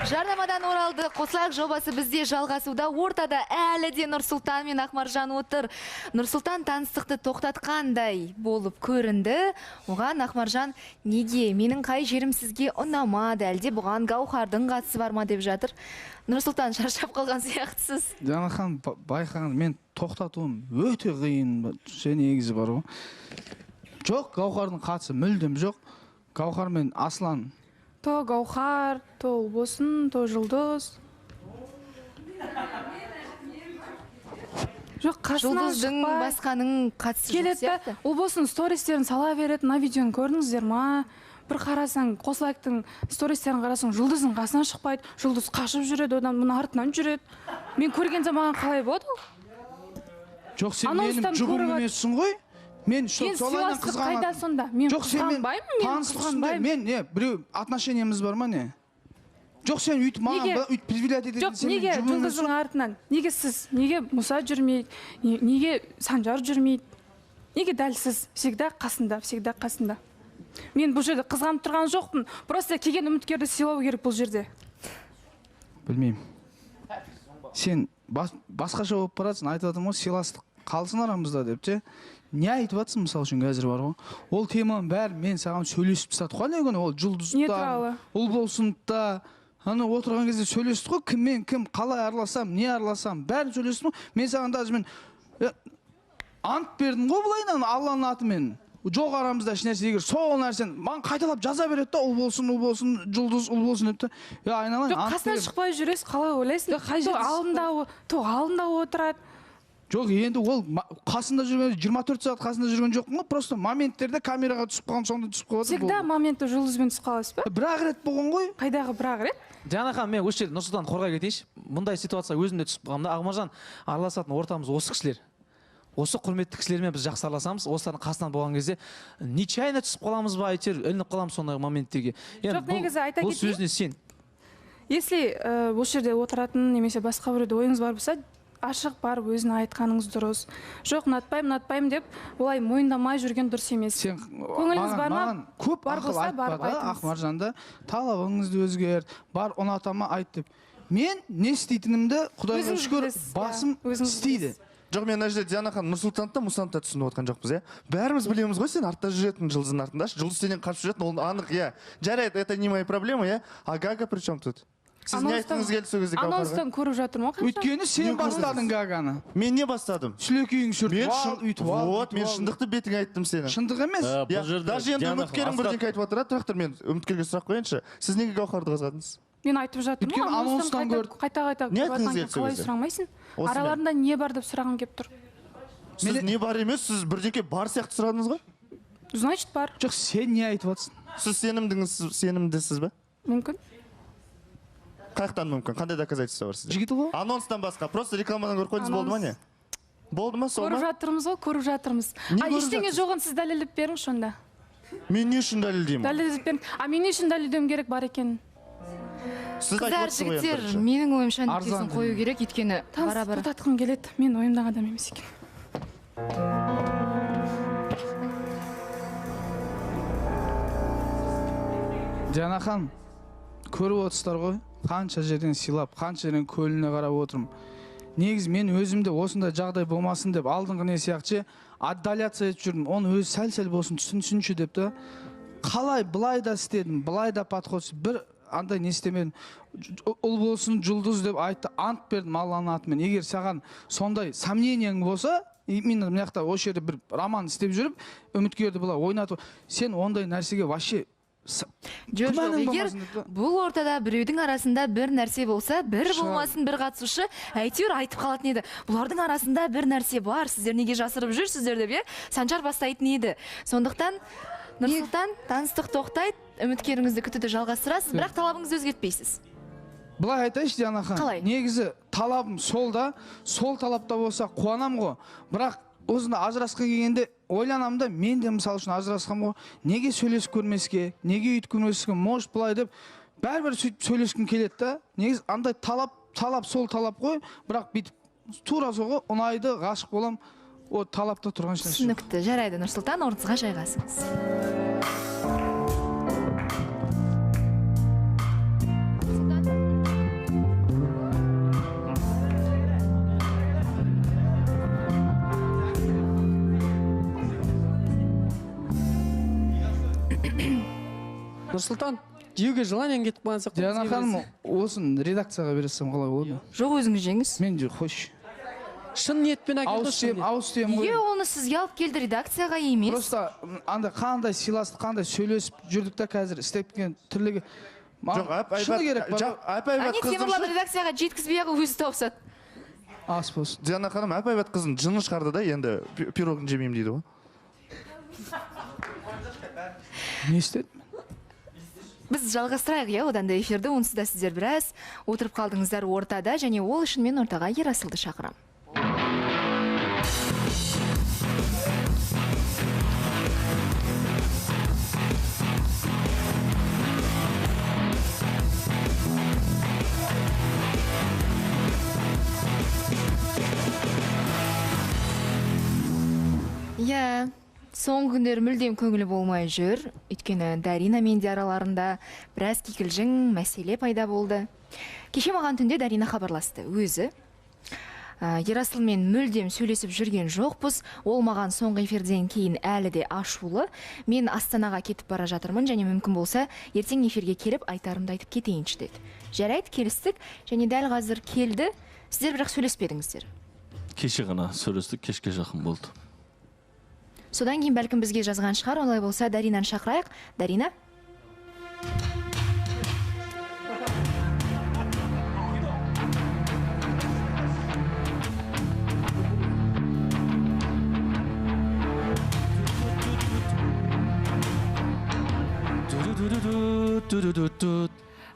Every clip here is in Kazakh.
Жарнамадан оралды. Қосылайық жобасы бізде жалғасуда. Ортада әлі де Нұрсұлтан мен Ақмаржан отыр. Нұрсұлтан таныстықты тоқтатқандай болып көрінді. Оған Ақмаржан неге, менің қай жерім сізге ұнамады, әлде бұған Гаухардың қатысы бар ма деп жатыр. Нұрсұлтан, шаршап қалған сияқтысыз. Диана ханым, байқаған, мен тоқтатуым өте қиын, негізі бар ғой. Жоқ, Гаухардың қатысы мүлдем жоқ. Гаухар мен Аслан. То Гаухар, то Ұлбосын, то Жұлдыз. Жоқ, қасынан Жұлдыздың басқаның қатысы жоқ сияқты. Ұлбосын стористерін сала береді, мына видеоны көрдіңіздер ма? Бір қарасаң, Қосылайықтың стористерін қарасаң, Жұлдыздың қасынан шықпайды, Жұлдыз қашып жүреді, одан мұның артынан жүреді. Мен көргенде маған қалай болады ол? Жоқ, сен менің жұбым емессің ғой. Мен солайынан қызғанамын. Мен қызғанбаймын, мен қызғанбаймын. Мен не, біреу отношениямыз бар ма не? Жоқ, сен өйтіп маған өйтіп предъявлять ететін. Жоқ, неге Жұлдыздың артынан? Неге сіз? Неге Мұса жүрмейді? Неге Санжар жүрмейді? Неге дәл сіз? Всегда қасында, всегда қасында. Мен бұл жерде қызғанып тұрған жоқпын. Просто келген үміткерді сыйлау керек бұл жерде. Білмеймін. Сен басқаша болып баратсың, айтып жатырмын ғой, сыйластық қалсын арамызда деп те. Не айтып жатсың, мысал үшін қазір бар ғой. Ол теманың бәрін мен саған сөйлесіп тастадық қой, ана күні ол Жұлдызда, Ұлболсында, ана отырған кезде сөйлестік қой, кіммен кім, қалай араласам, не араласам, бәрін сөйлестім ғой. Мен саған даже мен ант бердім ғой былайынан Алланың атымен. Жоқ арамызда ешнәрсе, егер сол нәрсені маған қайталап жаза береді да, Ұлболсын, Ұлболсын, Жұлдыз, Ұлболсын деп те. Я айналайын. Жоқ, қасынан шықпай жүресіз, қалай ойлайсың? То алдында отырады. Жоқ, енді ол қасында жүрген, 24 сағат қасында жүрген жоқпын ғой, просто моменттерде камераға түсіп қалған, сонда түсіп қалады. Всегда моментте Жұлдызбен түсіп қаласыз ба? Бір-ақ рет болған ғой. Қайдағы бір-ақ рет? Диана ханым, мен осы жерде Нұрсұлтан қорғай кетейінші. Мұндай ситуация өзімде түсіп қалғанда, Ақмаржан, араласатын ортамыз осы кісілер. Осы құрметті кісілермен біз жақсы араласамыз. Осылардың қасынан болған кезде нечаянно түсіп қаламыз ба, әйтеуір ілініп қаламыз сондай моменттерге. Жоқ, негізі айта кетейін. Бұл сөзіне сен. Если осы жерде отыратын немесе басқа біреуде ойыңыз бар болса, ашық барып өзіне айтқаныңыз дұрыс. Жоқ, ұнатпаймын, ұнатпаймын деп олай мойындамай жүрген дұрыс емес. Сен көңіліңіз бар ма? Көп ақыл айтпады Ақмаржанда, талабыңызды өзгерт, бар ұната ма айт деп. Мен не істейтінімді Құдайға шүкір басым істейді. Жоқ, мен мына жерде Диана ханым, Нұрсұлтанды да Мұсаны да түсініп отқан жоқпыз, иә? Бәріміз білеміз ғой, сен артта жүретін, Жұлдыздың артында, Жұлдыз сенен қашып жүретін, ол анық, иә. Жарайды, это не моя проблема, иә? А Гага при чем тут? Сіз не айтқыңыз келді сол кезде Гаухарға? Анонстан көріп жатырмын ғой. Өйткені сен бастадың Гаганы. Мен не бастадым? Сүлекейің сүртіп ал, үйтіп ал. Вот, мен шындықты бетіңе айттым сені. Шындық емес. Даже енді үміткерің бірдеңке айтып отыр, тұрақ тұр, мен үміткерге сұрақ қояйыншы. Сіз неге Гаухарды қызғадыңыз? Мен айтып жатырмын ғой, анонстан көрдім. Қайта-қайта қалай сұрамайсың? Араларында не бар деп сұрағым келіп тұр. Сіз не бар емес, сіз бірдеңке бар сияқты сұрадыңыз ғой? Значит, бар. Жоқ, сен не айтып жатсың? Сіз сенімдісіз бе? Мүмкін. Қаяқтан мүмкін? Қандай доказательство бар сізде? Жігіт ғой. Анонстан басқа, просто рекламадан көріп қойдыңыз, болды ма не? Болды ма, сол ма? Көріп жатырмыз ғой, көріп жатырмыз. А ештеңе жоғын сіз дәлелдеп беріңізші онда. Мен не үшін дәлелдеймін? Дәлелдеп беріңіз. А мен не үшін дәлелдеуім керек бар екенін? Қыздар, жігіттер, менің ойымша нүктесін қою керек, өйткені бара-бара тоқтатқым келеді. Мен ойымдағы адам емес екен. Диана ханым, көріп отырсыздар ғой, қанша жерден сыйлап, қанша жерден көліне қарап отырмын. Негізі мен өзімде осындай жағдай болмасын деп алдыңғы не сияқты отдаляться етіп жүрдім. Оны өзі сәл-сәл болсын түсінсінші деп та. Қалай былай да істедім, былай да подход, бір андай не істемедім. Ұл болсын, Жұлдыз деп айтты, ант бердім Алланың атымен. Егер саған сондай сомнениең болса, именно мына жақта осы жерде бір роман істеп жүріп, үміткерді былай ойнатып, сен ондай нәрсеге вообще Жоқ, егер бұл ортада біреудің арасында бір нәрсе болса, бір болмасын бір қатысушы әйтеуір айтып қалатын еді. Бұлардың арасында бір нәрсе бар, сіздер неге жасырып жүрсіздер деп, Санжар бастайтын еді. Сондықтан Нұрсұлтан, таныстық тоқтайды, үміткеріңізді күтуді жалғастырасыз, бірақ талабыңызды өзгертпейсіз. Былай айтайыншы, Диана ханым. Қалай? Негізі талабым сол да, сол талапта болса қуанам ғой. Бірақ осында ажырасқан келгенде ойланамын да, мен де мысал үшін ажырасқам ғой, неге сөйлесіп көрмеске, неге өйтіп көрмеске, может былай деп бәрібір сөйтіп сөйлескім келеді да. Негізі андай талап, сол талап қой, бірақ бүйтіп тура сол ғой, ұнайды, ғашық болам, о талапта тұрған ешнәрсе жоқ. Түсінікті. Жарайды, Нұрсұлтан, орныңызға жайғасыңыз. Нұрсұлтан. Нұрсұлтан, жеуге желаниең кетіп қалған сияқты. Диана ханым, осыны редакцияға бере салсам қалай болады? Жоқ, өзіңіз жеңіз. Мен же қойшы. Шын ниетпен әкелді. Ауыз тием ғой. Неге оны сізге алып келді, редакцияға емес? Просто анда қандай сыйластық, қандай сөйлесіп жүрдік та қазір істеп кеткен тірлігі. Жоқ, шыны керек. Әп-әйбат қыздың. Темірлан редакцияға жеткізбей ақ өзі тауысады. Ас болсын. Диана ханым, әп-әйбат қыздың жынын шығарды да, енді пирогын жемеймін дейді ғой. Не істедім? Біз жалғастырайық, иә, одан да эфирді. Онсыз да сіздер біраз отырып қалдыңыздар ортада, және ол үшін мен ортаға Ерасылды шақырамын. Иә, соңғы күндері мүлдем көңілі болмай жүр. Өйткені Дарина мен де араларында біраз кикілжің мәселе пайда болды. Кеше маған түнде Дарина хабарласты өзі. Ерасылмен мүлдем сөйлесіп жүрген жоқпыз. Ол маған соңғы эфирден кейін әлі де ашулы. Мен Астанаға кетіп бара жатырмын және мүмкін болса ертең эфирге келіп айтарымды айтып кетейінші деді. Жарайды, келістік және дәл қазір келді. Сіздер бірақ сөйлеспедіңіздер. Кеше ғана сөйлестік, кешке жақын болды. Содан кейін бәлкім бізге жазған шығар, олай болса Даринаны шақырайық. Дарина?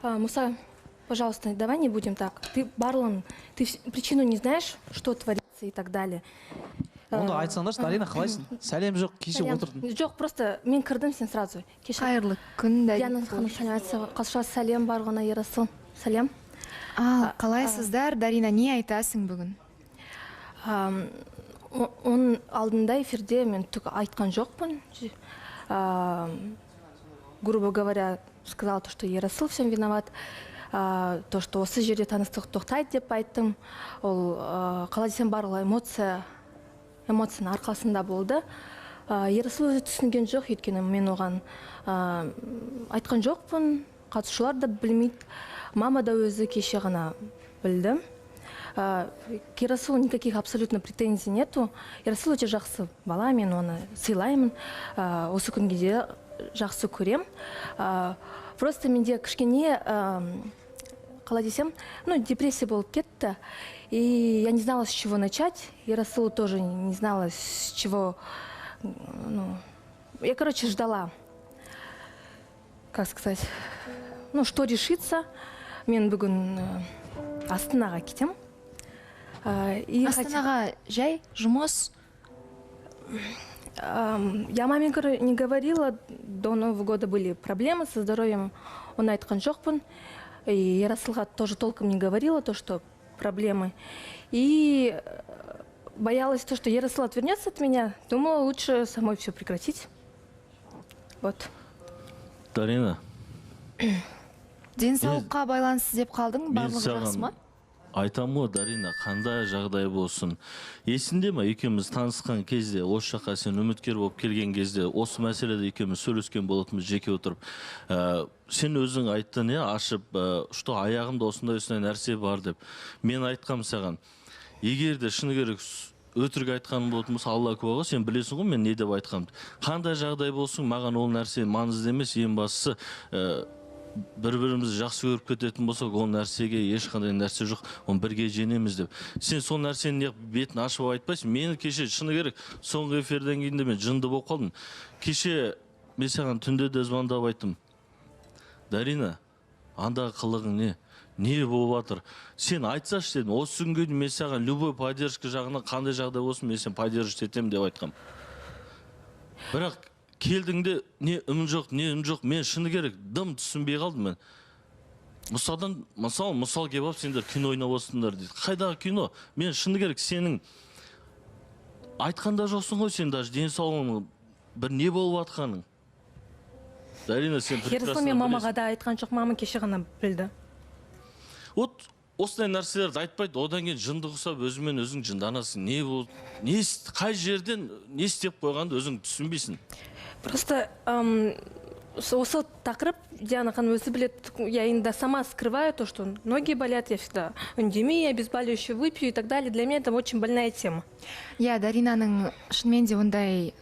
Муса, пожалуйста, давай не будем так. Ты, Барлан, ты причину не знаешь, что творится и так далее. Онда айтсаңдаршы, Дарина, қалайсың? Сәлем жоқ, кеше отырдың. Жоқ, просто мен кірдім, сен сразу. Қайырлы күн, Дарина. Диана ханым, сәлеметсіз. Сәлем барлығына, Ерасыл. Сәлем. Ал, қалайсыздар? Дарина, не айтасың бүгін? Оның алдында эфирде мен түк айтқан жоқпын. Грубо говоря, сказала то, что Ерасыл всем виноват. То, что осы жерде таныстық тоқтайды деп айттым. Ол, қалай десем, барлығы эмоцияның арқасында болды. Ерасыл өзі түсінген жоқ, өйткені мен оған айтқан жоқпын, қатысушылар да білмейді. Мама да өзі кеше ғана білді. К Ерасылу никаких абсолютно претензий нету. Ерасыл өте жақсы бала, мен оны сыйлаймын. Осы күнге де жақсы көрем. Просто менде кішкене, қалай десем, ну, депрессия болып кетті. И я не знала, с чего начать. Ерасылу тоже не знала, с чего. Ну, я, короче, ждала, как сказать, ну, что решится. Мен бүгін Астанаға кетем. Астанаға жай, жұмыс? Я маме не говорила, до Нового года были проблемы со здоровьем, он айтқан жоқпын. И Ерасылға тоже толком не говорила, то, что проблемы. И боялась то, что Ерасыл отвернется от меня. Думала, лучше самой все прекратить. Вот. Дарина. Денсаулыққа байланысты деп қалдың, барлығы жақсы ма? Айтам ғой, Дарина, қандай жағдай болсын. Есіңде ме, екеуміз танысқан кезде, осы жаққа сен үміткер болып келген кезде, осы мәселеде екеуміз сөйлескен болатынбыз жеке отырып. Сен өзің айттың, ашып, что аяғымда осындай нәрсе бар деп. Мен айтқам саған, егер де шыны керек өтірік айтқаным болатын болса, Алла куә ғой, сен білесің ғой мен не деп айтқанымды. Қандай жағдай болсын, маған ол нәрсе маңызды емес, ең бастысы бір-бірімізді жақсы көріп кететін болсақ, ол нәрсеге ешқандай нәрсе жоқ, оны бірге жеңеміз деп. Сен сол нәрсені бетін ашып айтпайсың. Мені кеше шыны керек, соңғы эфирден кейін де мен жынды болып қалдым. Кеше мен саған түнде де звондап айттым. Дарина, андағы қылығың не? Не болып жатыр? Сен айтсашы дедім. Осы күнге дейін мен саған любой поддержка жағынан қандай жағдай болсын, мен сені поддерживать етемін деп айтқам. Бірақ келдің де не үмін жоқ, не үн жоқ, мен шыны керек, дым түсінбей қалдым мен. Мысалдан, мысал келіп алып, сендер кино ойнап отырсыңдар дейді. Қайдағы кино? Мен шыны керек, сенің айтқан да жоқсың ғой, сен даже денсаулығың бір не болып жатқаның. Дарина, сен прекрасно Ерасыл, мен мамаға да айтқан жоқ, мама кеше ғана білді. Вот осындай нәрселерді айтпайды, одан кейін жынды құсап өзімен өзің жынданасың. Не болды, не қай жерден не істеп қойғанды өзің түсінбейсің. Просто Осы тақырып Диана ханым өзі біледі, я иногда сама скрываю то, что ноги болят, я всегда үндемей, обезболивающее выпью и так далее. Для меня это очень больная тема. Иә, Даринаның шынымен де ондай,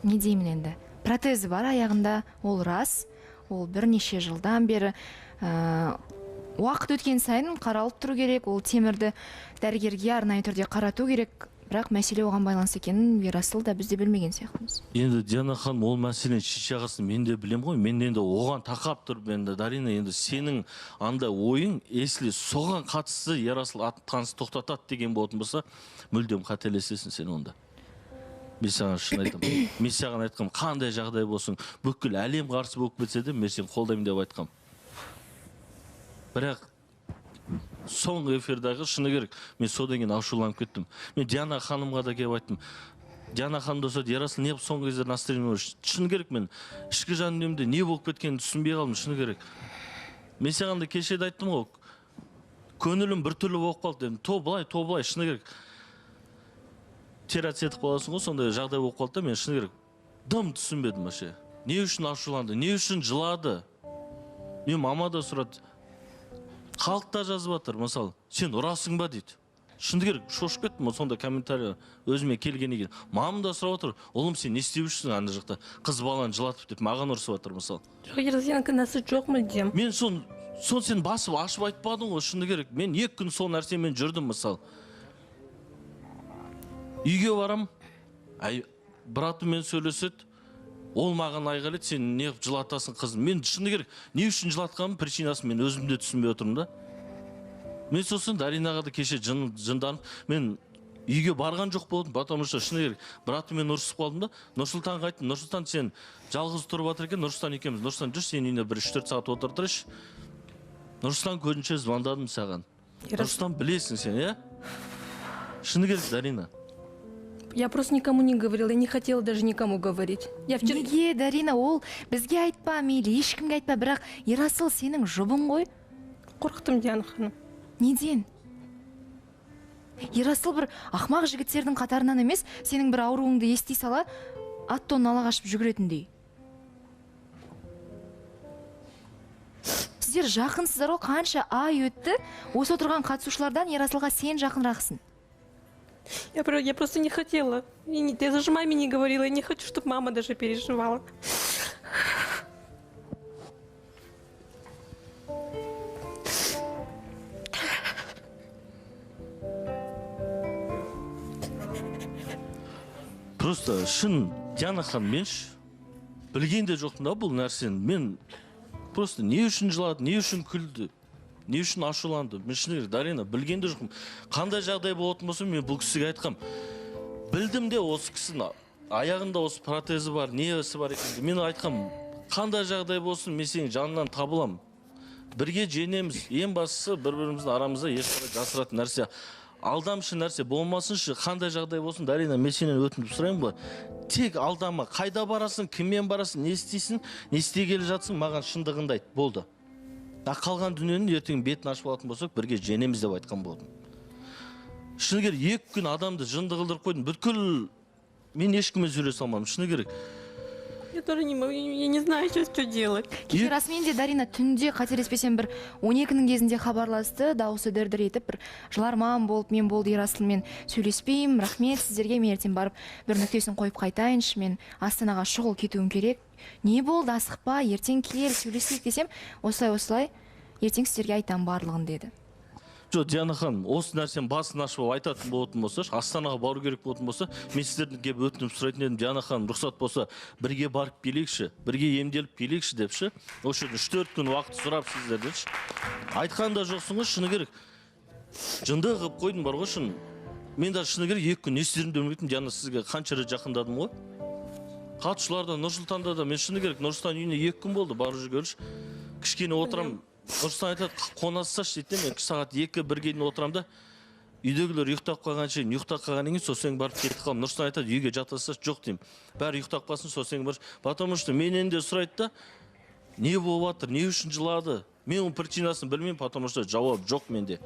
не деймін енді, протезі бар аяғында, ол рас, ол бірнеше жылдан бері уақыт өткен сайын қаралып тұру керек, ол темірді дәрігерге арнайы түрде қарату керек. Бірақ мәселе оған байланысты екенін Ерасыл да біз де білмеген сияқтымыз. Енді Диана ханым, ол мәселені шеше ағасын мен де білем ғой. Мен енді оған тақап тұрып, енді Дарина, енді сенің андай ойың, если соған қатысты Ерасыл атын танысы тоқтатады деген болатын болса, мүлдем қателесесің сен онда. Мен саған шын айтамын. Мен саған айтқам, қандай жағдай болсын, бүкіл әлем қарсы болып кетсе де, мен сені қолдаймын деп айтқам. Бірақ соңғы эфирдағы шыны керек, мен содан кейін ашуланып кеттім. Мен Диана ханымға да келіп айттым. Диана ханым да сұрады, Ерасыл, не соңғы кездері настроение? Шыны керек, мен ішкі жан дүниемде не болып кеткенін түсінбей қалдым, шыны керек. Мен саған да кеше де айттым ғой, көңілім біртүрлі болып қалды дедім. То былай, то былай, шыны керек. Теряться етіп қаласың ғой, сондай жағдай болып қалды да, мен шыны керек дым түсінбедім вообще. Не үшін ашуланды, не үшін жылады? Мен мама да сұрады. Халық та жазып жатыр, мысалы, сен ұрасың ба дейді. Шыны керек, шошып кеттім, сондай комментарий өзіме келгеннен кейін. Мамам да сұрап отыр, ұлым, сен не істеп жүрсің ана жақта? Қыз баланы жылатып деп маған ұрсып жатыр, мысалы. Жоқ, Ерасыл, кінәсі жоқ мүлдем. Мен сон сен басып ашып айтпадың ғой, шыны керек. Мен 2 күн сол нәрсемен жүрдім, мысалы. Үйге барам, братыммен сөйлеседі. Ол маған айғайлайды, сен не жылатасың қызым. Мен шыны керек, не үшін жылатқанымның причинасын мен өзім де түсінбей отырмын да. Мен сосын Даринаға да кеше жынданып, мен үйге барған жоқ болдым, потому что шыны керек, братыммен ұрысып қалдым да. Нұрсұлтанға айттым, Нұрсұлтан, сен жалғыз тұрып жатыр екен, Нұрсұлтан екеуміз, Нұрсұлтан жүр, сенің үйіне бір 3-4 сағат отырып тұрайыншы. Нұрсұлтан көзінше звондадым саған. Нұрсұлтан, білесің сен, иә? Шыны керек, Дарина. Я просто никому не говорила, я не хотела даже никому говорить. Я вчера... Неге, Дарина, ол бізге айтпа, мейлі, ешкімге айтпа, бірақ Ерасыл сенің жұбың ғой. Қорықтым, Диана ханым. Неден? Ерасыл бір ақмақ жігіттердің қатарынан емес, сенің бір ауруыңды ести сала, ат тонын ала қашып жүгіретіндей. Сіздер жақынсыздар ғой, қанша ай өтті, осы отырған қатысушылардан Ерасылға сен жақынырақсың. Я просто не хотела. Я даже маме не говорила. Я не хочу, чтобы мама даже переживала. Просто шын Диана ханым, мен білген де жоқпын да бұл нәрсені. Мен просто не үшін жылады, не үшін күлді, не үшін ашуланды? Мен шыны керек, Дарина, білген де жоқпын. Қандай жағдай болатын болса, мен бұл кісіге айтқам. Білдім де осы кісінің аяғында осы протезі бар, несі бар екенін. Мен айтқам, қандай жағдай болсын, мен сенің жанынан табыламын. Бірге женеміз. Ең бастысы бір-біріміздің арамызда ешқандай жасыратын нәрсе, алдамшы нәрсе болмасыншы, қандай жағдай болсын, Дарина, мен сенен өтініп сұраймын ғой. Тек алдама, қайда барасың, кіммен барасың, не істейсің, не істегелі жатсың, маған шындығыңды айт, болды. А қалған дүниенің ертең бетін ашып алатын болсақ, бірге женеміз деп айтқан болдым. Шыны керек, 2 күн адамды жынды қылдырып қойдым. Бүткіл мен ешкіммен сөйлесе алмадым, шыны керек. Я тоже не могу, я не знаю сейчас, что делать. Кеше расымен де Дарина түнде қателеспесем бір 12-нің кезінде хабарласты, дауысы дір-дір етіп, бір жыларман болып, мен болды Ерасылмен сөйлеспеймін, рахмет сіздерге, мен ертең барып бір нүктесін қойып қайтайыншы, мен Астанаға шұғыл кетуім керек. Не болды, асықпа, ертең кел, сөйлесейік десем, осылай-осылай, ертең сіздерге айтам барлығын деді. Жоқ, Диана ханым, осы нәрсенің басын ашып айтатын болатын болса, Астанаға бару керек болатын болса, мен сіздерден келіп өтініп сұрайтын едім, Диана ханым, рұқсат болса, бірге барып келейікші, бірге емделіп келейікші депші. Осы жерден 3-4 күн уақыт сұрап сіздерден. Айтқан да жоқсың ғой, шыны керек. Жынды қылып қойдым бар ғой, шын. Мен даже шыны керек 2 күн не істерімді білмейтін, Диана, сізге қанша рет жақындадым ғой. Қатысушыларда, Нұрсұлтанда да, мен шыны керек, Нұрсұлтан үйіне 2 күн болды, барып жүргелі. Кішкене отырамын. Нұрсұлтан айтады, қонасызшы дейді, мен сағат 2-1-ге дейін отырамын да, үйдегілер ұйықтап қалған шейін, ұйықтап қалғаннан кейін сосын барып кетіп қаламын. Нұрсұлтан айтады, үйге жатасыз, жоқ деймін. Бәрі ұйықтап қалсын, сосын барып. Потому что менен де сұрайды да, не болып жатыр, не үшін жылады? Мен оның причинасын білмеймін, потому что жауап жоқ менде.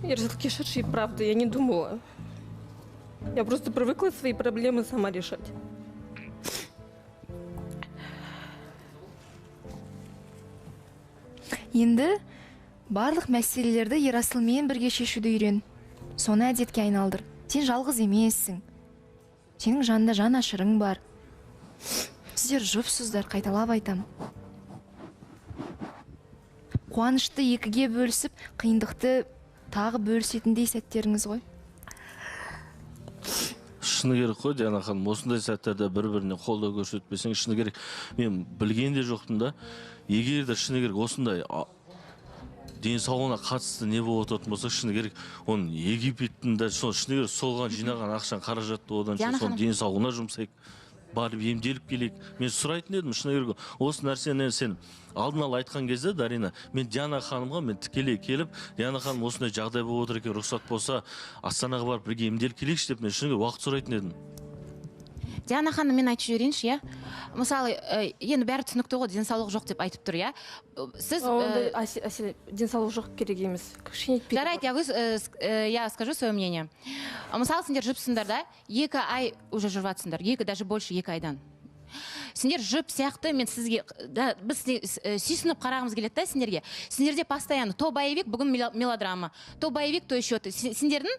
Ерасыл, кешірші, правда, я не думала. Я просто привыкла свои проблемы сама решать. Енді барлық мәселелерді Ерасылмен бірге шешуді үйрен. Соны әдетке айналдыр. Сен жалғыз емессің. Сенің жанында жанашырың бар. Сіздер жұпсыздар, қайталап айтам. Қуанышты екіге бөлісіп, қиындықты тағы бөлісетіндей сәттеріңіз ғой. Шыны керек қой, Диана ханым, осындай сәттерде бір-біріне қолдау көрсетпесең, шыны керек. Мен білген де жоқпын да. Егер де шыны керек осындай денсаулығына қатысты не болып отыратын болса, шыны керек, оның Египеттің де сол шыны керек солған жинаған ақшаны, қаражатты одан соның денсаулығына жұмсайық, барып емделіп келейік. Мен сұрайтын едім, шыны керек, осы нәрсені сен алдын ала айтқан кезде, Дарина, мен Диана ханымға мен тікелей келіп, Диана ханым осындай жағдай болып отыр екен, рұқсат болса, Астанаға барып бірге емделіп келейікші деп мен шыны керек уақыт сұрайтын едім. Диана ханым, мен айтып жіберейінші, иә? Мысалы, енді бәрі түсінікті ғой, денсаулық жоқ деп айтып тұр, иә? Сіз ондай денсаулық жоқ керек емес. Жарайды, я скажу свое мнение. Мысалы, сендер жұпсыңдар да, 2 ай уже жүріп жатсыңдар, 2, даже больше 2 айдан. Сендер жұп сияқты, мен сізге, да, біз сүйсініп қарағымыз келеді да сендерге. Сендерде постоянно то боевик, бүгін мелодрама, то боевик, то еще. Сендердің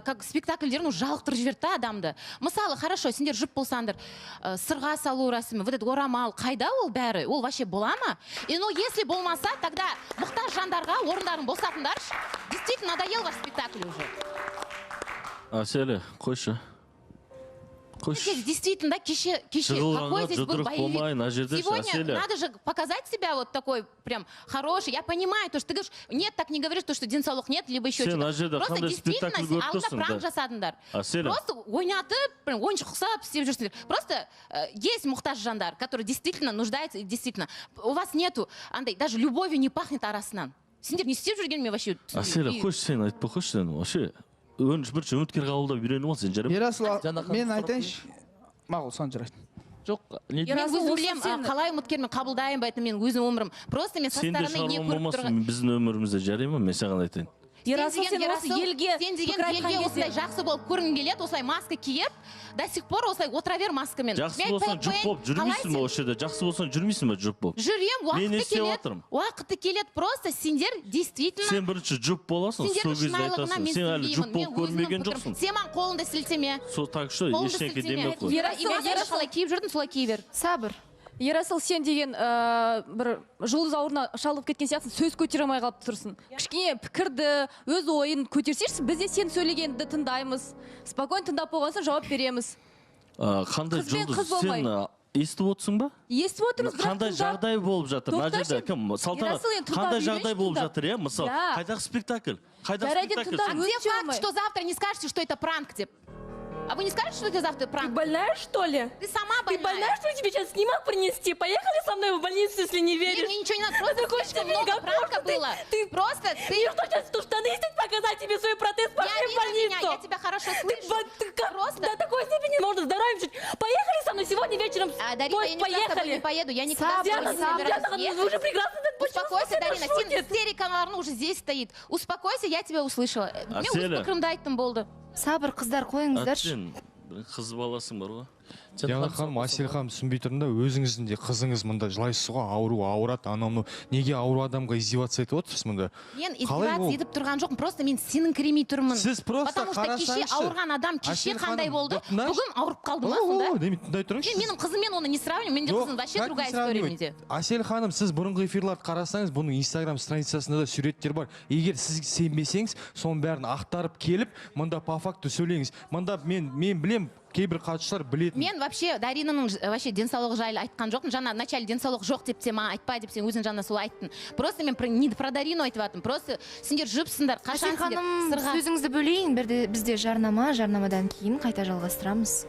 как спектакльдерін уже жалықтырып жіберді да адамды. Мысалы, хорошо, сендер жұп болсаңдар, сырға салу рәсімі, вот этот орамал, қайда ол бәрі? Ол вообще бола ма? И ну, если болмаса, тогда мұқтаж жандарға орындарын босатыңдаршы. Действительно, надоел ваш спектакль уже. Әселе, қойшы. Здесь действительно, да, кеше, какой здесь был боевик? Сегодня надо же показать себя вот такой прям хороший. Я понимаю, то, что ты говоришь, нет, так не говоришь, то, что денсаулық нет, либо еще что-то. Просто действительно, алдында пранк жасадыңдар. Просто ойнатып, прям ойыншық ұқсап істеп жүрсіңдер. Просто есть мұқтаж жандар, которые действительно нуждаются, и действительно. У вас нету, андай, даже любовью не пахнет арасынан. Сендер не істеп жүрген, мен вообще... Әселя, қойшы сен, айтпа қойшы сен, вообще... Бірінші үміткер қабылдап үйреніп ал сен, жарай ма? Ерасыл, мен айтайыншы. Мақұл, Санжар айт. Жоқ, мен өзім білем, қалай үміткермен қабылдайын ба, это мен өзім өмірім. Просто мен со стороны не көріп тұрған. Біздің өмірімізде, жарай ма, мен саған айтайын. Ерасыл, сен осы елге сен деген елге осылай жақсы болып көргің келеді, осылай маска киіп, до сих пор осылай отыра бер маскамен. Жақсы болсаң жұп болып жүрмейсің ба осы жерде? Жақсы болсаң жүрмейсің ба жұп болып? Жүрем, уақыты келеді. Уақыты келеді, просто сендер действительно. Сен бірінші жұп боласың, сол кезде айтасың. Сен әлі жұп болып көрмеген жоқсың. Сен маған қолыңды сілтеме. Сол так что ештеңе демей қой. Ерасыл, қалай киіп жүрдің, солай кие бер. Сабыр. Ерасыл, сен деген бір жұлдыз ауруына шалдығып кеткен сияқтысың, сөз көтере алмай қалып тұрсың. Кішкене пікірді, өз ойын көтерсейші, біз де сен сөйлегенді тыңдаймыз. Спокойно тыңдап болған соң жауап береміз. Қандай жұлдыз? Сен естіп отырсың ба? Естіп отырмыз, бірақ қандай жағдай болып жатыр? Мына жерде кім? Салтанат, қандай жағдай болып жатыр, иә? Мысалы, қайдағы спектакль? Қайдағы спектакль? А где факт, что завтра не скажете, что это пранк деп? А вы не скажете, что это завтра пранк? Ты больная, что ли? Ты сама больная. Ты больная, что ли, тебе сейчас снимок принести? Поехали со мной в больницу, если не веришь. Нет, мне ничего не надо. Просто слишком много пранка было. Ты просто... Ты... Мне что, сейчас штаны снять, показать тебе свой протез? Пошли в больницу. Меня, я тебя хорошо слышу. Ты как? Просто... До такой степени можно здоровьем жить. Поехали со мной сегодня вечером. А, Дарина, я никуда с тобой не поеду. Я никуда с тобой не собираюсь ехать. Вы уже прекрасно... Успокойся, Дарина. Истерика уже здесь стоит. Успокойся, я тебя услышала. Мне өз пікірімді айттым, болды. Сабыр, қыздар, қойыңыздаршы. Сен қыз баласың бар ғой. Диана ханым, Әсел ханым, түсінбей тұрмын да, өзіңіздің де қызыңыз мында жылайсыз ғой, ауру, ауырады, анау мынау. Неге ауру адамға издеваться етіп отырсыз мында? Мен издеваться етіп тұрған жоқпын, просто мен сеніңкіремей тұрмын. Сіз просто қарасаңызшы. Потому что кеше ауырған адам кеше қандай болды, бүгін ауырып қалды ма сонда? Тыңдай тұрыңызшы. Мен менің қызыммен оны не сравниваю, менде қызым вообще другая история менде. Әсел ханым, сіз бұрынғы эфирларды қарасаңыз, бұның Инстаграм страницасында да суреттер бар. Егер сіз сенбесеңіз, соның бәрін ақтарып келіп, мында по факту сөйлеңіз. Мында мен білем, кейбір қатысушылар білетін. Мен вообще Даринаның вообще денсаулығы жайлы айтқан жоқпын. Жаңа вначале денсаулық жоқ деп те маған айтпа деп сен өзің жаңа солай айттың. Просто мен не про Дарину айтып жатырмын. Просто сендер жұпсыңдар, қашан сендер сырға. Сөзіңізді бөлейін, бірде бізде жарнама, жарнамадан кейін қайта жалғастырамыз.